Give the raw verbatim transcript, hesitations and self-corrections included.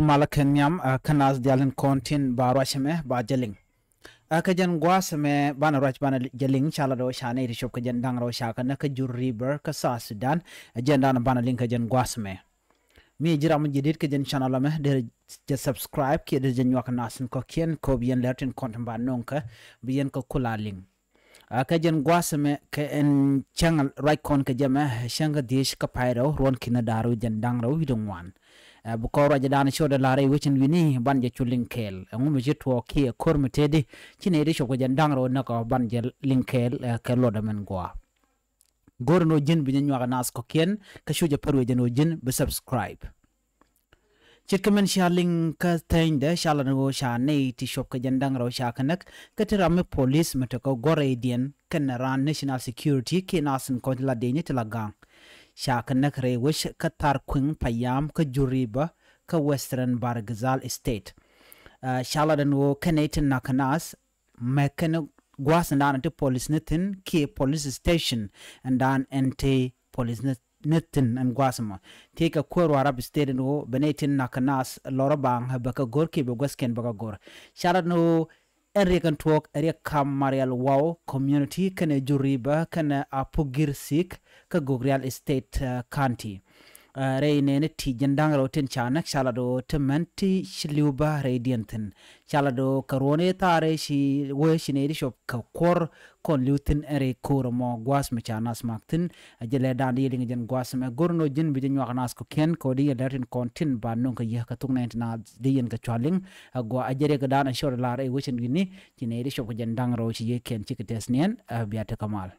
Malä kɛn nhiam kä naath diaal tin kɔn tin ba ruac ɛmɛ ba jɛ liŋ. Kä jɛn gua̱a̱th ɛmɛ banɛ ruac banɛ jɛ liŋ, ca lat ɣöö ca nɛy ti cop kɛ jɛn da̱ŋ rɛw ca kɛ näk kä Jur River kä South Sudan. Ɛ jɛn da̱a̱n banɛ liŋ kä jɛn gua̱a̱th ɛmɛ. Mi ji̱ ram mi ji̱ di̱t kä jɛn channel ɛmɛ, dee jɛ subscribe kiɛ dee jɛ nyuak naath tin kɔ̱kiɛn kɛ ɣöö bi yɛn lɛr tin kɔn tin ba nöŋ kɛ bi yɛn kɛ kula liŋ. Kä jɛn gua̱a̱th ɛmɛ kɛ ɛn cäŋ ruac kɔn kɛ jɛ mɛ, cäŋ kä dhieec kä pay rɛw, ruɔ̱n ki̱n da̱ŋ rɛw jɛn da̱ŋ rɛw wi̱cdɛ ŋuan. Bi kɔn ruac dan ciötdɛ la̱r i̱ wecin wi̱ni ban jɛ cu liŋ kɛɛl. Ɛŋu mi ci tuɔɔk kiɛ ko̱r mi tëëdi ci nɛy ti cop kɛ jɛn da̱ŋ rɛw näk ɔ ban jɛ liŋ kɛɛl kɛ luɔtdɛ min gua̱a̱. Go̱r ɛn ɣöö ji̱n bi jɛ nyuak naath kɔ̱kiɛn kä cu jɛ pär wec ɛn ɣöö ji̱n bi subscribe. Ce̱tkɛ min cia liŋ kä thänydɛ, ca lat ni ɣöö ca nɛy ti cop kɛ jɛn da̱ŋ rɛw ca kɛ näk, kä ti ram mi polis mi tekɛ guɔ̱r rɛydiɛn kɛnɛ raan national security kiɛ naath tin kɔ̱ŋ ti la diɛny ti la ga̱a̱ŋ. Ca kɛ näk rɛy wec kä Tharkuiŋ Payam kä Jur River kä Western Bahr el Ghazal State. Ca lat ni ɣöö kɛnɛ ti näk naath mɛ kɛnɛ gua̱a̱th ɛn dan ti polis ni thi̱n kiɛ police station ɛn dan ɛn ti polis ni thi̱n ɛn gua̱a̱th ɛmɔ. Thiec kɛ kuäär Warrap State ɛn ɣöö bɛ nɛy tin näk naath lɔrä baŋ bɛ kɛ go̱r kiɛ bɛ gua̱thkiɛn bɛ kɛ go̱r. Ca lat ni ɣöö ɛn riɛk ɛn tuɔɔk ɛ riɛk kam Marial Wau community kɛnɛ Jur River kɛnɛ Apugir Sik kä Gogrial State County. Rɛy nɛɛni ti jɛn da̱ŋ rɛw tin ca näk ca lat ɣöö ti mɛn ti ci li̱w bä rɛydiɛn thi̱n. Ca lat ɣöö kɛ ruɔ̱n i̱ thaar i̱ ci wee ci nɛy ti cop kɛ kuɔr kɔn li̱w thi̱n ɛn rɛy ko̱r ɛmɔ gua̱a̱th mi ca naath mak thi̱n. Ɛ jɛ lɛ dan di yɛ liŋ jɛn gua̱a̱th ɛmɛ. Go̱r ni ɣöö ji̱n bi jɛ nyuak naath kɔ̱kiɛn kɛ ɣöö di yɛn lɛr tin kɔn tin ba nöŋ kɛ yɛ kɛ thuk nɛɛni ti naath di yɛn kɛ cua liŋ. Ɛ gua̱a̱ ɛ jɛ riɛk dan ɛ ciötdɛ la̱r i̱ wecin wi̱ni ci nɛy ti cop kɛ jɛn da̱ŋ rɛw ci yɛ kɛn cikɛ tɛth niɛn. Ɛ bia tekɛ mal.